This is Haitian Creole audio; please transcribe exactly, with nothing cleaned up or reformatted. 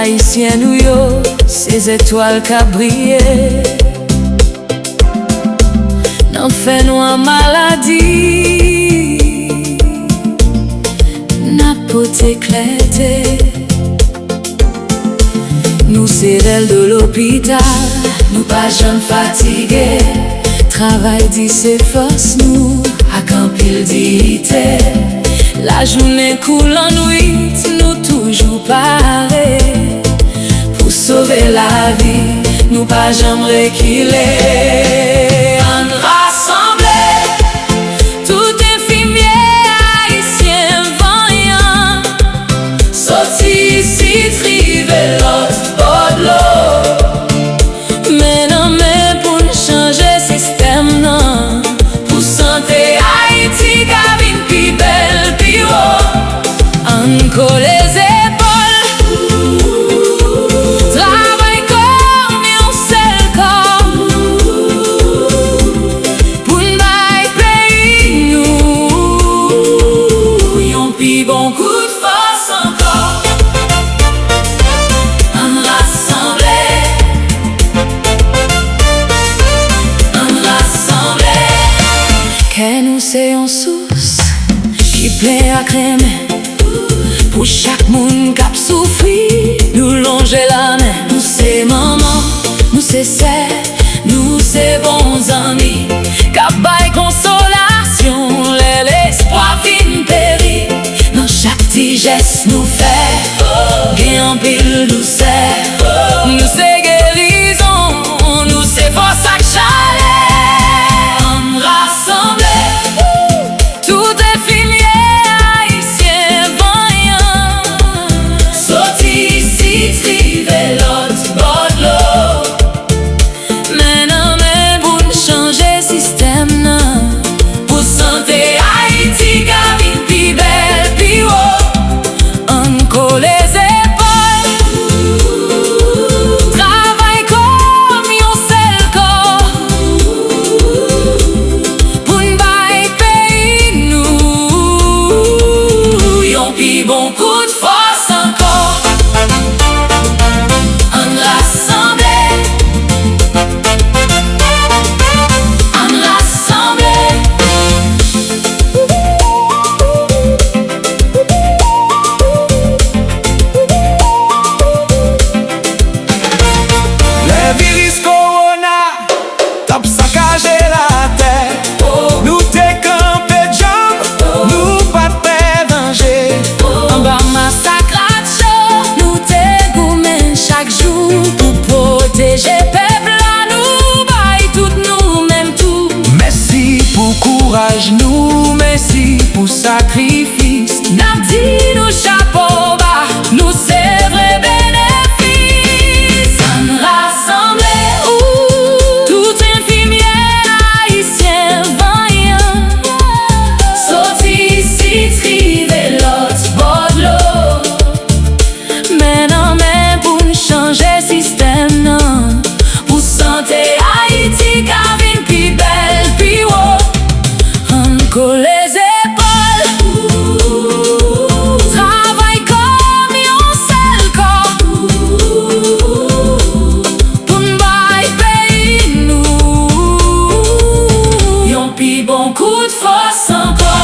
Ayisyen nou yo, se zetwal k ap briye nan fènwa maladi. N ap pote klète. Nou se rèl de lopital, nou pa janm fatige. Travay di se fòs nou, ak anpil diyite. Lajounen kou lannwit, nou toujou pare. Pou sove lavi, nou pa janm rekile. Ann rasanble, tout enfimye ayisyen vanyan. Soti isit, rive lòt bò dlo. Men nan men pou n chanje sistèm nan. Pou sante Ayiti ka vin pi bèl, pi wo. Ann kole zepòl. Travay kòm yon sèl kò. Pou n bay peyi nou yon pi bon kout fòs ankò. Ann rasanble. Ann rasanble. Kè nou se yon sous ki plen ak renmen. Pou chak moun k ap soufri, nou lonje lamen. Nou se manman, nou se sè, nou se bon zanmi k ap bay konsolasyon lè lespwa fin peri. Nan chak ti jès nou fè, gen anpil dousè. Nou se gerizon, nou se fòs ak chalè. Ann rasanble. Tout enfimye ayisyen vanyan, soti isit, rive lòt bò dlo. Men nan men pou n chanje sistèm nan. Pou sante Ayiti ka vin pi bèl, pi wo. Ann kole zepòl. Travay kòm yon sèl kò. Pou n bay peyi nou yon pi bon kout fòs ankò. Ann rasanble. Ann rasanble. Lè viris kowona t ap sakaje latè, nou te kanpe djanm, nou pa t pè danje. Anba masak rat cho, nou te goumen chak jou pou pwoteje pèp la, nou bay tout nou menm tou. Mèsi pou kouraj nou, mèsi pou sakrifis. N ap di nou chapo ba, nou se vre benefis. Ann rasanble, ou tout enfimye ayisyen vanyan. Soti isit, rive lòt bò dlo. Men nan men pou n chanje sistèm nan. Pou sante Ayiti ka vin pi bèl, pi wo. Ann kole zepòl. Travay kòm yon sèl kò. Pou n bay peyi nou yon pi bon kout fòs ankò.